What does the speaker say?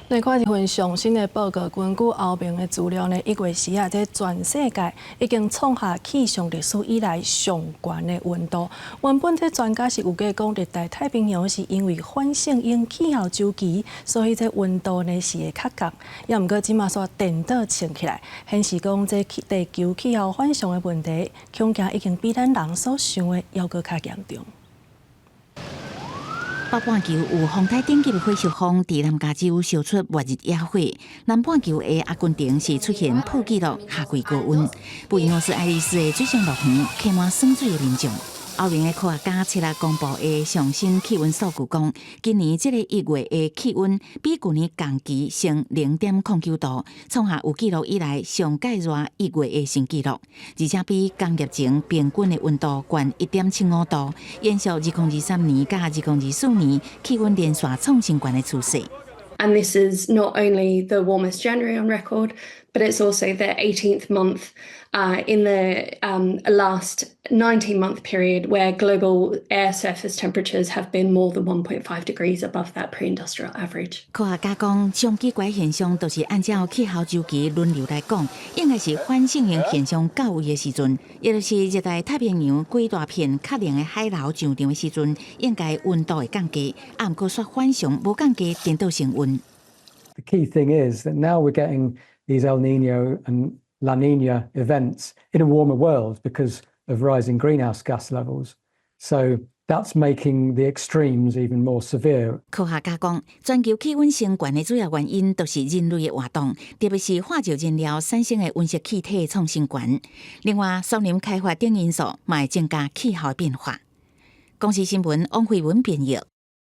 來看一份上新的報告，根據歐盟的資料呢，1月時啊，這全世界已經創下氣象歷史以來上懸的溫度。原本這專家是預計講，熱帶太平洋是因為反聖嬰氣候週期，所以這溫度呢是會較降。也毋過這馬煞顛倒穿起來，顯示講這地球氣候反常的問題，恐驚已經比咱人所想的猶閣較嚴重。北半球有風台等級的火燒風，佇南加州燒出末日野火。南半球的阿根廷是出現破紀錄夏季高溫。布宜諾斯艾利斯的水上樂園客滿耍水的民眾。歐盟的科學家七日公布的上新氣溫數據講，今年這个1月的氣溫比舊年同期升0.09度，創下有記錄以來上蓋熱一月的新紀錄，而且比工業前平均的溫度懸1.75度，延續2023年佮2024年氣溫連續創新懸的趨勢。 And this is not only the warmest January on record, but it's also the 18th month in the last 19-month period where global air surface temperatures have been more than 1.5 degrees above that pre-industrial average. 科學家講，上奇怪現象就是按照氣候週期輪流來講，應該是反聖嬰現象到位的時陣，也就是熱帶太平洋幾大片較冷的海流上漲的時陣，應該溫度會降低，啊，毋過煞反常無降低，顛倒升溫。 The key thing is that now we're getting these El Niño and La Niña events in a warmer world because of rising greenhouse gas levels. So that's making the extremes even more severe. 科學家講，全球氣溫升懸的主要原因，就是人類的活動，特別是化石燃料產生的溫室氣體創新懸。另外，森林開發等因素，嘛會增加氣候變化。公視新聞王慧文編譯。